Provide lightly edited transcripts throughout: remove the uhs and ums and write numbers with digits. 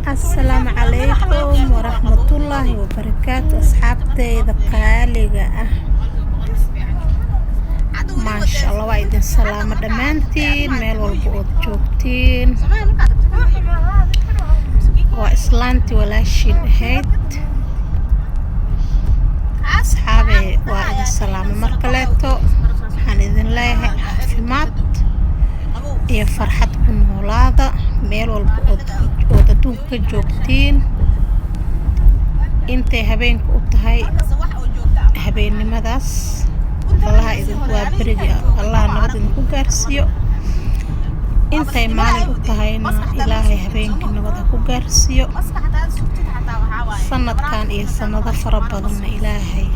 Asalaamu calaykum waraxmatullaahi wabarakaatu, asxaabteyda qaaliga ah. Maasha Allah, waa idin salaamo dhammaantiin meel walba ood joogtiin. Waa islaantii walaashiin ahayd. Asxaabe, waa idin salaamo mar kaleeto. Waxaan idin leeyahay caafimaad iyo farxad ku noolaada meel walba ood adduunka ka joogtiin. Intay habeenka u tahay habeennimadaas, Allaha idin waa berigi, Allaha nabad idinku gaarsiiyo. Intay maalin u tahayna, Ilaahay habeenkii nabad ha ku gaarsiiyo. Sanadkan iyo sanado fara badanna Ilaahay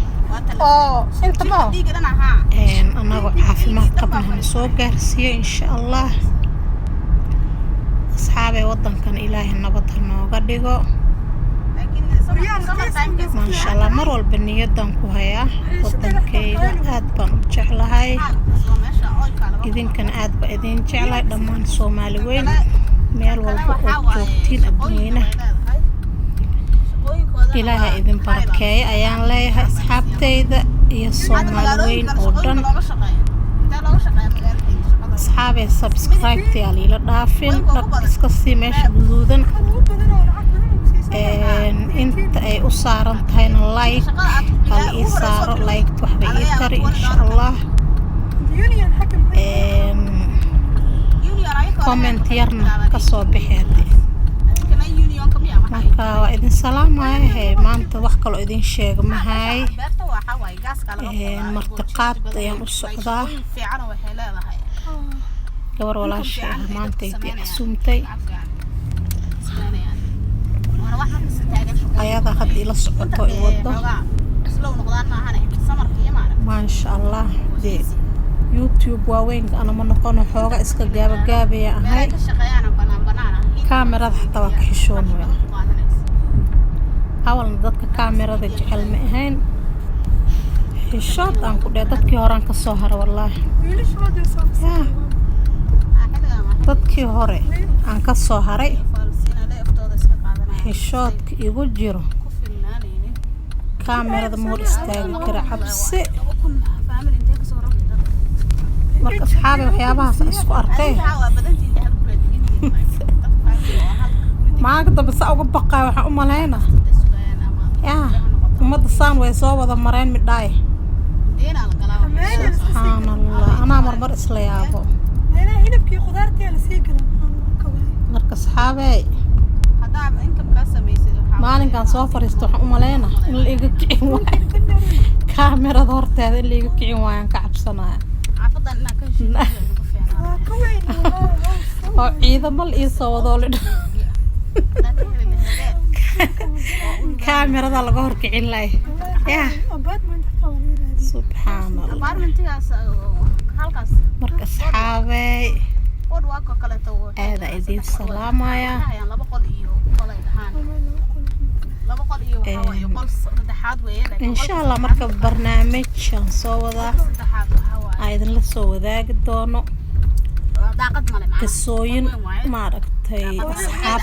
anagoo caafimaad qabna hana soo gaarsiiyo, insha Allah. Asxaabee, wadankan Ilaahay nabad ha nooga dhigo. Maasha Allah, mar walba niyadan ku hayaa wadankayga, aad baan u jeclahay. Idinkana aad baa idin jeclahay dhammaan Soomaali weyn meel walba ood joogtiin adduweynaha. Ilaahay idin barakeeyo ayaan leeyahay, asxaabteyda iyo Soomaali weyn oo dhan. Asxaabee, subscribe-ta yaa liila dhaafin, dhag iska sii meesha guduudan. Inta ay u saaran tahayna like hala ii saaro, like waxba ii tari, insha Allah. Comment yarna kasoo bixi hadii. Marka waa idin salaamaya. He, maanta wax kaloo idin sheega mahay. Martiqaad ayaan u socdaa. Gabar walaasha ah maanta ay casuumtay, ayada hadda ila socoto, i wado. Maasha Allah, dee YouTube waaweynka anama noqono, xooga iska gaabagaabaya ahay. Kaamirada xataa waa ka xishoonaya. Awalna dadka kaamirada jecel ma ahayn. Xishood aan ku dheh, dadkii horaan kasoo hara wallaahi. Yaa dadkii hore aan kasoo haray, xishoodka igu jiro, kaamirada ma hor istaagi kara, cabsi. Marka asxaabi, waxyaabahaas isku arkay maalinka dambe saa uga baqaay. Waxaan u maleyna yaa ummadda saan way soo wada mareen midhaay. Subxaan Allah, anaa marmar isla yaabo. Marka asxaabey, maalinkaan soo fariisto, waxaan u maleyna in la iga kicin waayo kaamirada horteeda, in la iga kicin waayaan ka cabsanaya oo ciidamo la iisoo wadoo la kaamirada laga hor kicin lahay. Ya subxaan Allah. Marka asxaabey, aada idiin salaamaya. Insha Allah, marka barnaamijaan soo wadaa aan idinla soo wadaagi doono qisooyin maaragtay asxaab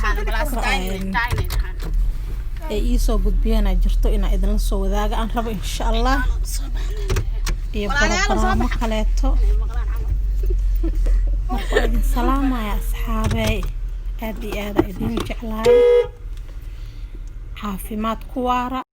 ay iisoo gudbiyeenaa jirto inaan idinla soo wadaaga aan rabo, insha Allah, iyo barogaraamo kaleeto. Marka waa idin salaamaya, asxaabey, aada iyo aada idin jeclahay. Caafimaad ku waara.